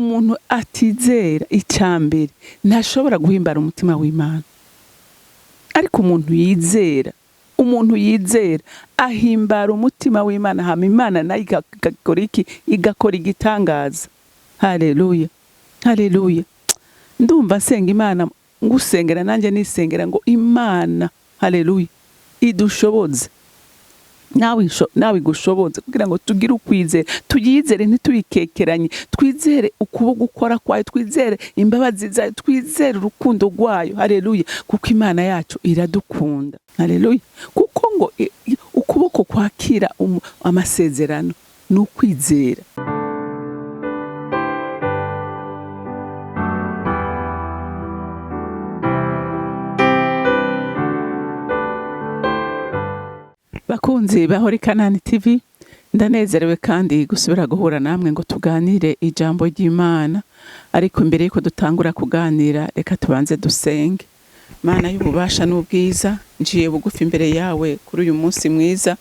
Umuntu atizera, icambere, ntashobora guhimbara umutima w'Imana. Ariko umuntu yizera ahimbara umutima w'Imana, hama Imana nayo igakora iki? Igakora igitangaza. Haleluya, haleluya! Ndumva nsenga Imana, ngusengera nanjye nisengera ngo Imana, haleluya, idushoboze, nawe igushoboze kugira ngo tugire ukwizera, tuyizere, ntituyikekeranye, twizere ukuboko gukora kwayo, twizere imbabazi zayo, twizere urukundo rwayo. Haleluya! Kuko Imana yacu iradukunda. Haleluya! Kuko ngo ukuboko kwakira amasezerano ni ukwizera. Bakunzi ba Holy Kanani TV, ndanezerewe kandi gusubira guhura namwe ngo tuganire ijambo ry'Imana. Ariko imbere yuko dutangura kuganira, reka tubanze dusenge. Mana y'ububasha n'ubwiza, njiye bugufi imbere yawe kuri uyu munsi mwiza,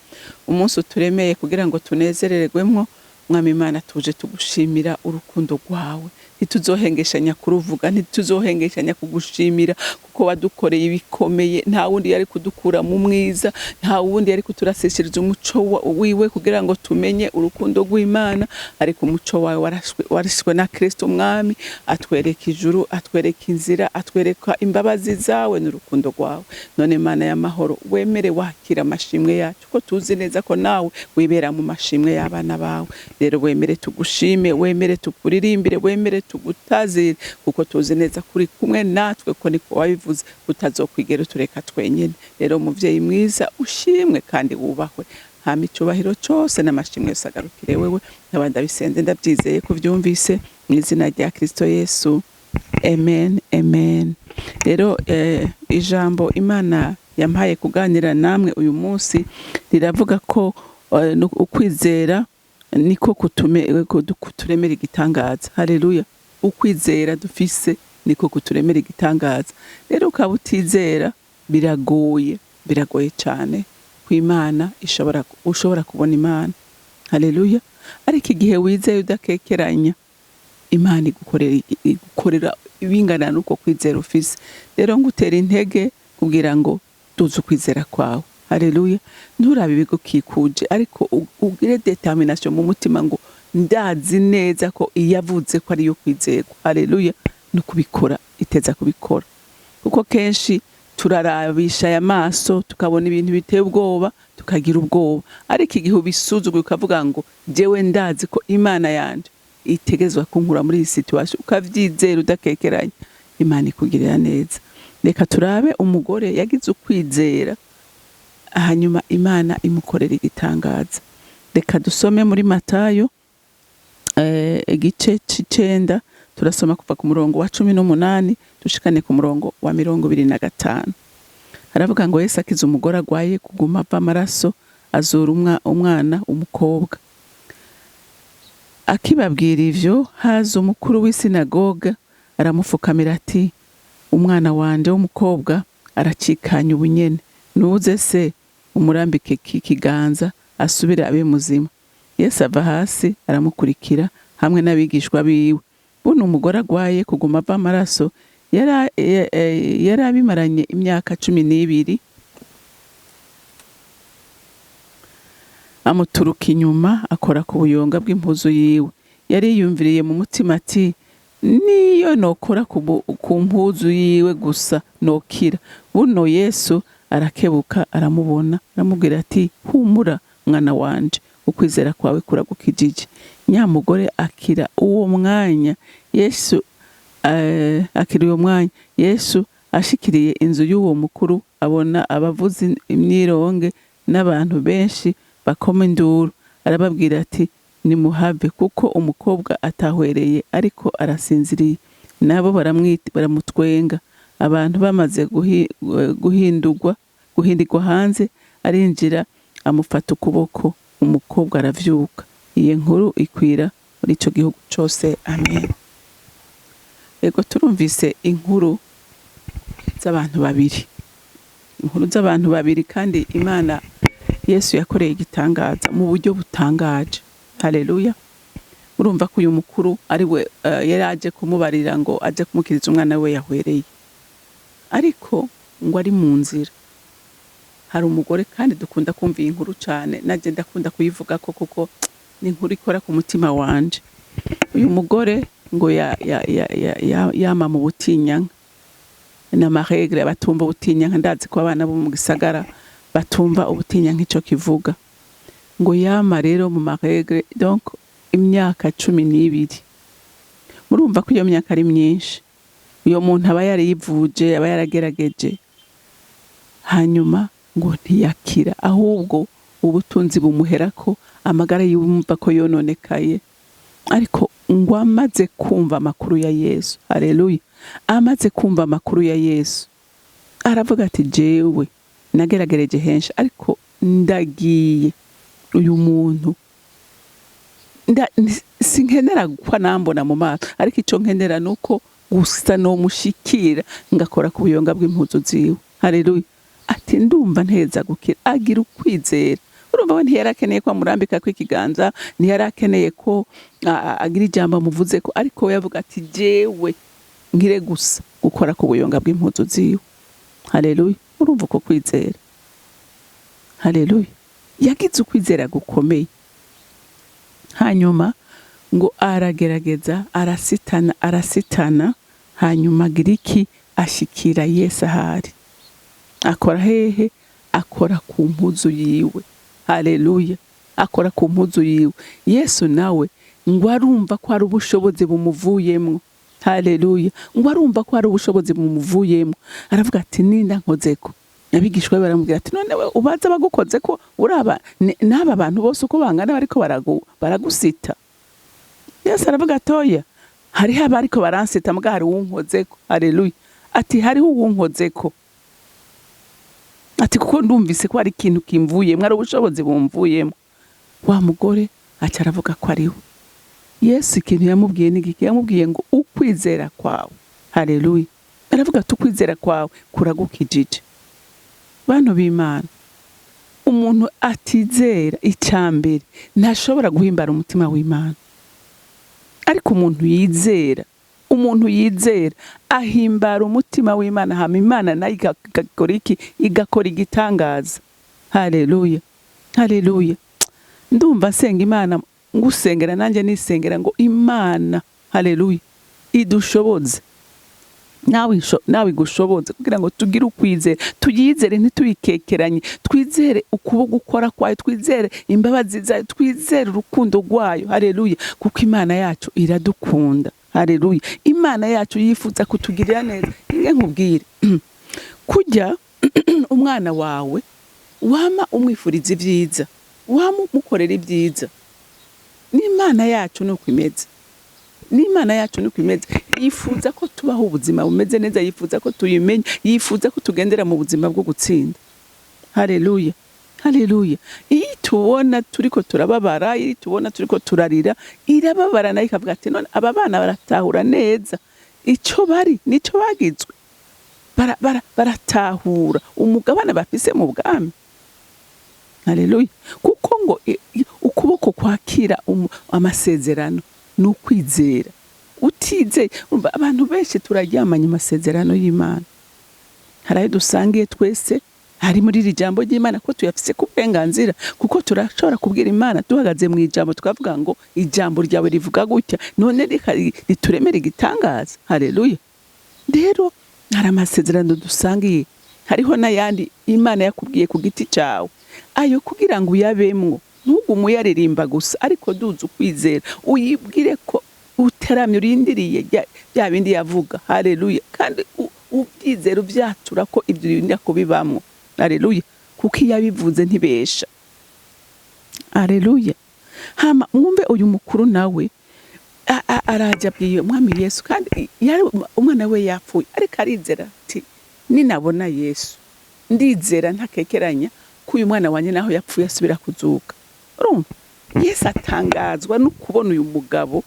umunsi uturemeye kugira ngo tunezererwemwo. Mwami Imana, tuje tugushimira urukundo rwawe. Ntituzohengeshanya kuruvuga, ntituzohengeshanya kugushimira, kuko wadukoreye ibikomeye. Nta wundi yari kudukura mu mwiza, nta wundi yari kuturasishiriza umuco wiwe kugira ngo tumenye urukundo rw'Imana. Ariko umuco wawe warashwe na Kristo Umwami, atwereka ijuru, atwereka inzira, atwereka imbabazi zawe n'urukundo rwawe. None Mana y'amahoro, wemere wakira amashimwe yacu, ko tuzi neza ko nawe wibera mu mashimwe y'abana bawe. Rero wemere tugushime, wemere tukuririmbire, wemere tugutazire, kuko tuzi neza kuri kumwe natwe, ko niko wabivuze, utazokwigera utureka twenyine. Rero muvyeyi mwiza, ushimwe kandi wubahwe, hama icyubahiro cyose n'amashimwe yose agarukire wewe. Nkaba ndabisenze ndabyizeye ko uvyumvise, mu izina rya Kristo Yesu, amen, amen. Rero ijambo Imana yampaye kuganira namwe uyu munsi riravuga ko ukwizera niko kuturemera igitangaza. Haleluya! Ukwizera dufise niko kuturemera igitangaza. Rero ukaba utizera, biragoye, biragoye cyane ku Imana ushobora kubona Imana. Haleluya! Ariko igihe wizeye udakekeranya, Imana igukorera ibingana n'uko kwizera ufise. Rero ngutera intege kugira ngo tuze ukwizera kwawe. Haleluya! Nturabe ibigukikuje, ariko ugire determination mu mutima ngo ndazi neza ko iyo avuze ko ariyo kwizerwa, haleluya, no kubikora iteza kubikora. Kuko kenshi turarabisha aya maso, tukabona ibintu biteye ubwoba, tukagira ubwoba. Ariko igihe ubisuzuguye ukavuga ngo jewe ndazi ko Imana yanje itegezwa kunkura muri iyi situation, ukavyizera udakekeranya, Imana ikugirira neza. Reka turabe umugore yagize ukwizera, hanyuma Imana imukorera igitangaza. Reka dusome muri Matayo igice c'icenda, turasoma kuva ku murongo wa 18 dushikane ku murongo wa 25. Haravuga ngo Yesu akiza umugore agwaye kuguma ava amaraso, azura umwana umukobwa. Akibabwira ivyo, haza umukuru w'isinagoga, aramufukamira ati: "Umwana wanje w'umukobwa aracikanye ubunyene, nuze se umurambike ikiganza asubire abe muzima." Yesu ava hasi aramukurikira hamwe n'abigishwa biwe. Buno umugore agwaye kuguma ava amaraso yari abimaranye imyaka 12, amuturuka inyuma, akora ku buyonga bw'impuzu yiwe. Yari yiyumviriye mu mutima ati: "Niyo nokora ku mpuzu yiwe gusa, nokira." Buno Yesu arakebuka, aramubona, aramubwira ati: "Humura, mwana wanje, ukwizera kwawe kuragukijije." Nyamugore akira uwo mwanya. Yesu akira uwo mwanya. Yesu ashikiriye inzu y'uwo mukuru, abona abavuzi imyironge n'abantu benshi bakoma induru, arababwira ati: "Nimuhave, kuko umukobwa atahwereye, ariko arasinziriye." Nabo baramutwenga. Abantu bamaze guhindirwa hanze, arinjira, amufata ukuboko, umukobwa aravyuka. Iyi nkuru ikwira muri ico gihugu cose. Amen. Ego, turumvise inkuru z'abantu babiri, inkuru z'abantu babiri kandi Imana Yesu yakoreye igitangaza mu buryo butangaje. Haleluya! Urumva ko uyu mukuru ari we yari aje kumubarira ngo aje kumukiriza umwana we yahwereye. Ariko ngo ari mu nzira, hari umugore, kandi dukunda kumva iyi nkuru cyane, nanjye ndakunda kuyivuga ko kuko ni inkuru ikora ku mutima wanje. Uyu mugore ngo yama mu butinyanka n'ama règles. Batumva ubutinyanka, ndazi ko abana bo mu gisagara batumva ubutinyanka ico kivuga. Ngo yama rero mu ma règles, donc imyaka 12. Murumva ko iyo myaka ari myinshi. Uyo muntu aba yarivuje, aba yaragerageje, hanyuma ngo ntiyakira, ahubwo ubutunzi bumuherako, amagara yumva ko yononekaye. Ariko ngo amaze kumva amakuru ya Yesu, haleluya, amaze kumva amakuru ya Yesu, aravuga ati: "Jewe nageragereje henshi, ariko ndagiye uyu muntu sinkenera ko nambona mu maso, ariko icyo nkenera ni uko gusa nomushikira ngakora ku buyonga bw'impuzu ziwe." Haleluya. Ati: "Ndumva nteza gukira." Agira ukwizera. Urumva we ntiyari akeneye ko amurambika ko ikiganza, ntiyari akeneye ko agira ijambo amuvuze ko, ariko we yavuga ati: "Jewe ngire gusa gukora ku buyonga bw'impuzu ziwe." Haleluya. Urumva uko kwizera? Haleluya. Yagize ukwizera gukomeye. Hanyuma ngo aragerageza, arasitana, arasitana, hanyuma agira iki? Ashikira Yesu ahari. Akora hehe? Akora ku mpuzu yiwe. Haleluya. Akora ku mpuzu yiwe. Yesu nawe ngo arumva ko hari ubushobozi bumuvuyemwo. Haleluya. Ngo arumva ko hari ubushobozi bumuvuyemwo, aravuga ati: "Ninda nkozeko?" Abigishwa be baramubwira ati: "None we ubaza bagukoze ko uraba n'aba bantu bose uko bangana bariko baragusita." Yesu aravuga ati: "Oya, hariho abariko baransita, mbwa hari uwunkozeko." Haleluya. Ati: "Hariho uwunkozeko." Ati: "Kuko ndumvise ko hari ikintu kimvuyemo, ari ubushobozi bumvuyemo." Wa mugore aca aravuga ko ari we Yesu. Ikintu yamubwiye ni giki? Yamubwiye ngo: "Ukwizera kwawe." Haleluya. Aravuga ati: "Ukwizera kwawe kuragukijije." Bantu b'Imana, umuntu atizera, icya mbere, ntashobora guhimbara umutima w'Imana. Ariko umuntu yizera, umuntu yizera ahimbara umutima w'Imana, hama Imana nayo igakora iki? Igakora igitangaza. Haleluya, haleluya. Ndumva nsenga Imana, ngusengera nanjye nisengera ngo Imana, haleluya, idushoboze, nawe igushoboze kugira ngo tugire ukwizera, tuyizere, ntituyikekeranye, twizere ukuboko gukora kwayo, twizere imbabazi zayo, twizere urukundo rwayo. Haleluya. Kuko Imana yacu iradukunda. Haleluya. Imana yacu yifuza kutugirira neza. Inge nkubwire, kujya umwana wawe wama umwifuriza ibyiza, wama umukorera ibyiza, n'Imana yacu nuko imeze. N'Imana yacu nuko imeze. Yifuza ko tubaho ubuzima bumeze neza, yifuza ko tuyimenya, yifuza ko tugendera mu buzima bwo gutsinda. Haleluya, haleluya. Iyo tubona turiko turababara, iyo tubona turiko turarira, irababara nayo, ikavuga ati: "None aba bana baratahura neza ico bari nico bagizwe, baratahura umugabane bafise mu bwami." Haleluya. Kuko ngo ukuboko kwakira amasezerano ni ukwizera. Utizeye, urumva abantu benshi turaryamanye amasezerano y'Imana. Hari ayo dusangiye twese, hari muri iri jambo ry'Imana ko tuyafise ku burenganzira, kuko turashobora kubwira Imana duhagaze mu ijambo, tukavuga ngo: "Ijambo ryawe rivuga gutya, none reka rituremere igitangaza." Haleluya. Rero hari amasezerano dusangiye, hariho n'ayandi Imana yakubwiye ku giti cyawe. Ayo kugira ngo uyabemwo, ntugume uyaririmba gusa, ariko duze ukwizera, uyibwire ko uteramye, urindiriye bya bindi yavuga. Haleluya. Kandi ubyizera, ubyatura ko ibyo urinda kubibamwo. Haleluya. Kuko iyo abivuze ntibesha. Haleluya. Hama mwumve uyu mukuru nawe araja abwiye Umwami Yesu, kandi yari umwana we yapfuye, ariko arizera ati: "Ninabona Yesu, ndizera ntakekeranya ko uyu mwana wanjye naho yapfuye asubira kuzuka." Urumva Yesu atangazwa no kubona uyu mugabo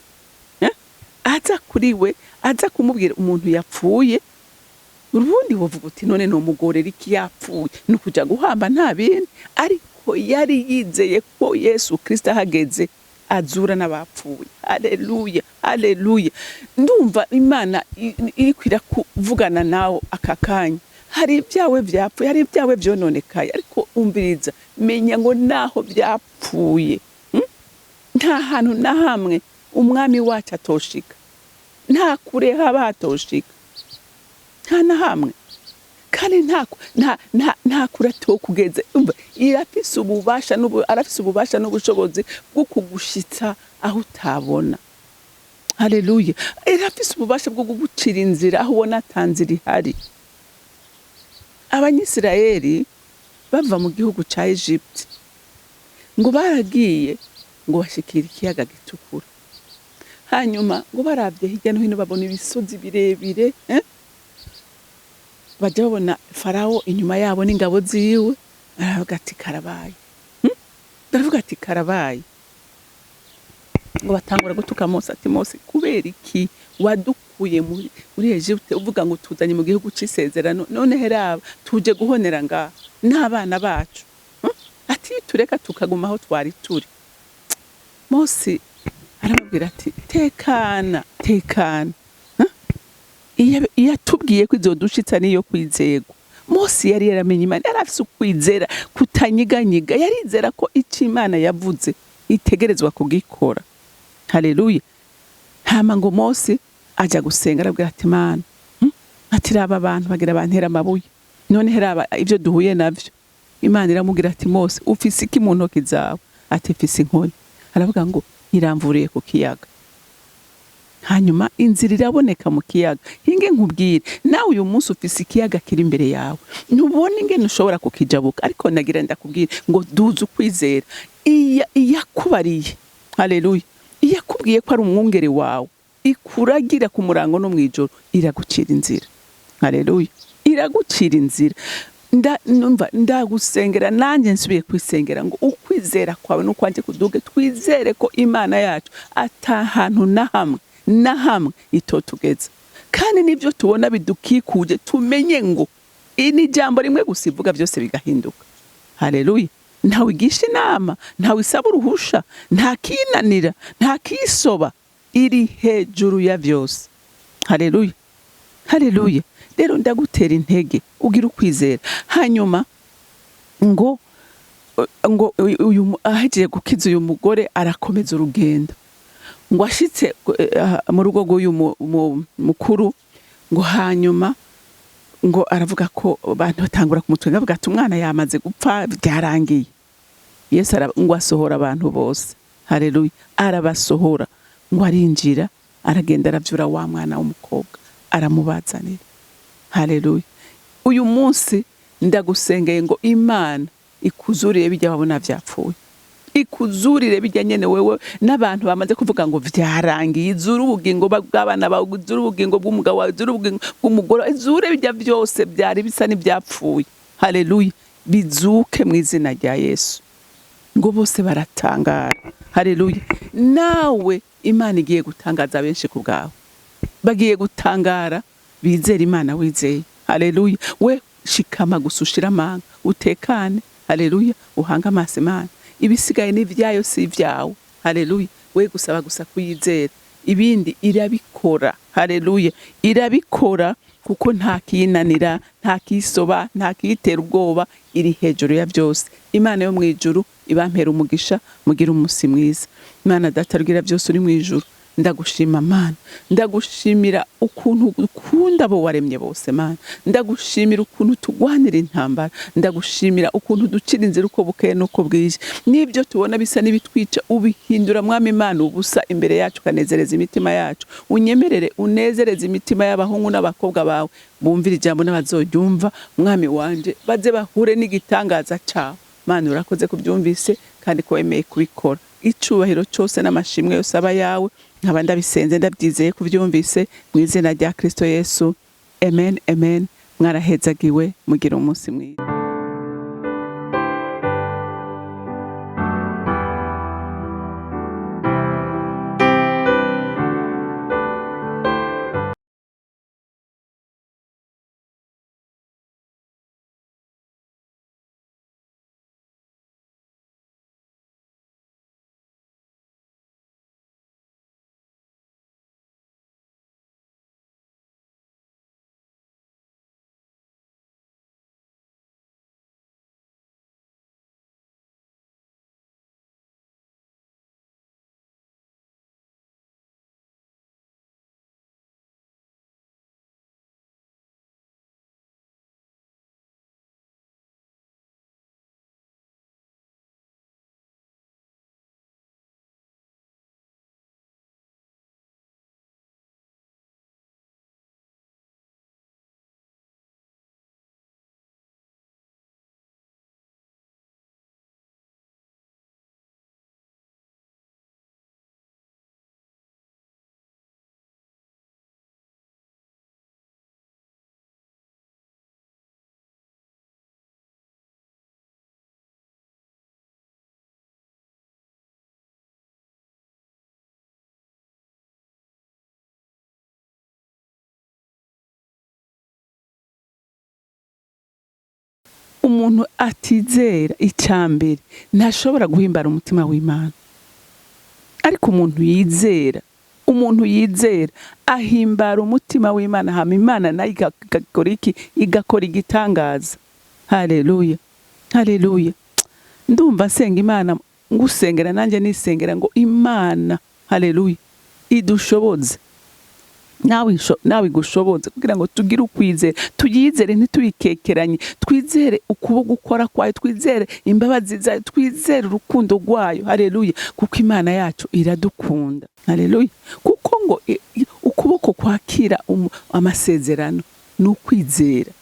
aza kuri we, aza kumubwira umuntu yapfuye. Urubundi wovuga uti: "None nomugorera iki? Yapfuye, ni ukuja guhamba, nta bindi." Ariko yari yizeye ko Yesu Kristo ahageze. Azura n'abapfuye. Haleluya, haleluya. Ndumva Imana iriko irakuvugana nawe aka kanya. Hari ibyawe vyapfuye, hari ibyawe vyononekaye, ariko umviriza, menya ngo naho vyapfuye, nta hantu na hamwe umwami wacu atoshika, nta kure haba hatoshika, nta na hamwe, kandi nta kure atokugeze. Umva, irafise ububasha n'ubu, arafise ububasha n'ubushobozi bwo kugushitsa aho utabona. Haleluya. Irafise ububasha bwo kugucira inzira aho ubona ata nzira ihari. Abanyisirayeli bava mu gihugu ca Egypte, ngo baragiye ngo bashikira ikiyaga gitukura. Hanyuma ngo baravye hirya no hino babona ibisozi birebire, Baja babona Farawo inyuma yabo n'ingabo ziwe, baravuga ati karabaye. Baravuga ati karabaye. Ngo batangura gutuka Mose, ati Mose, kubera iki wadukuye muri Egypte uvuga ngo tuzanye mu gihugu c'isezerano, none heraba tuje guhonera ngaha n'abana bacu? Ati tureka tukaguma aho twari turi. Mose arababwira ati tekana, tekana. Iyo atubwiye ko izodushitsa niyo kwizegwa. Mose yari yaramenye Imana, yari afise ukwizera kutanyiganyiga, yarizera ko ico Imana yavuze itegerezwa kugikora. Haleluya. Hama ngo Mose aja gusenga, arabwira ati Mana, Ati raba abantu bagira bantera amabuye, none heraba ivyo duhuye navyo. Imana iramubwira ati Mose, ufise iki mu ntoki zawe? Ati mfise inkoni. Aravuga ngo iramvuriye ku kiyaga. Hanyuma inzira iraboneka mu kiyaga. Hinge nkubwire, nawe uyu munsi ufise ikiyaga kiri imbere yawe, ntubona ingene ushobora kukijabuka, ariko nagira ndakubwire ngo duze ukwizera. Iyakubariye, haleluya, iyakubwiye ko ari umwungere wawe, ikuragira ku murango no mw'ijoro, iragucira inzira. Haleluya, iragucira inzira. Numva ndagusengera, nanjye nsubiye kwisengera ngo ukwizera kwawe n'ukwanjye kuduge, twizere ko Imana yacu ata hantu na hamwe na hamwe itotugeza. Kandi nibyo tubona bidukikuje, tumenye ngo ni ijambo rimwe gusa ivuga byose bigahinduka. Haleluya. Ntawe igisha inama, ntawe isaba uruhusha, nta kinanira, nta kisoba, iri hejuru ya byose. Haleluya, haleluya. Rero ndagutera intege ugira ukwizera. Hanyuma ngo uyu ahejeje gukiza uyu mugore, arakomeza urugendo, ngo ashitse mu rugo rw'uyu mukuru, ngo hanyuma ngo aravuga ko abantu batangura kumutwenga, bavuga ati umwana yamaze gupfa, byarangiye. Yesu ngo asohora abantu bose. Haleluya. Arabasohora, ngo arinjira, aragenda aravyura wa mwana w'umukobwa, aramubazanira. Haleluya. Uyu munsi ndagusengeye ngo Imana ikuzurire bijya babona vyapfuye, ikuzurire bijya nyene wewe n'abantu bamaze kuvuga ngo vyarangiye. Izure ubugingo bw'abana bawe, izure ubugingo bw'umugabo wawe, izure ubugingo bw'umugore, izure bijya byose byari bisa n'ivyapfuye. Haleluya. Bizuke mu izina rya Yesu. Ngo bose baratangara. Haleluya. Nawe Imana igiye gutangaza benshi ku bwawe, bagiye gutangara bizera Imana wizeye. Haleluya. We shikama gusa, ushira amanga, utekane. Haleluya. Uhanga amaso Imana, ibisigaye ni ibyayo si ibyawe. Haleluya. We gusaba gusa kuyizera, ibindi irabikora. Haleluya. Irabikora kuko nta kiyinanira, nta kisoba, nta kiyitera ubwoba, iri hejuru ya byose. Imana yo mu ijuru ibampera umugisha, mugire umunsi mwiza. Imana Data rugira byose uri mu ijuru, ndagushima Mana, ndagushimira ukuntu ukunda abo waremye bose Mana, ndagushimira ukuntu tugwanira intambara, ndagushimira ukuntu ducira inzira uko bukeye n'uko bwije, n'ibyo tubona bisa n'ibitwica ubihindura Mwami Imana ubusa imbere yacu, ukanezereza imitima yacu. Unyemerere unezereze imitima y'abahungu n'abakobwa bawe bumvira ijambo n'abazoryumva, Mwami wanje, baze bahure n'igitangaza cawe. Mana, urakoze kubyumvise kandi ko wemeye kubikora. Icubahiro cyose n'amashimwe yose aba yawe, nkaba ndabisenze ndabyizeye kubyumvise mu izina rya Kristo Yesu. Amen, amen. Mwarahezagiwe, mugira umunsi mwiza. Umuntu atizera, icya mbere, ntashobora guhimbara umutima w'Imana. Ariko umuntu yizera ahimbara umutima w'Imana, hama Imana nayo igakora iki? Igakora igitangaza. Haleluya, haleluya! Ndumva nsenga Imana, ngusengera nanjye nisengera ngo Imana, haleluya, idushoboze, nawe igushoboze kugira ngo tugire ukwizera, tuyizere, ntituyikekeranye, twizere ukuboko gukora kwayo, twizere imbabazi zayo, twizere urukundo rwayo. Haleluya! Kuko Imana yacu iradukunda. Haleluya! Kuko ngo ukuboko kwakira amasezerano ni ukwizera.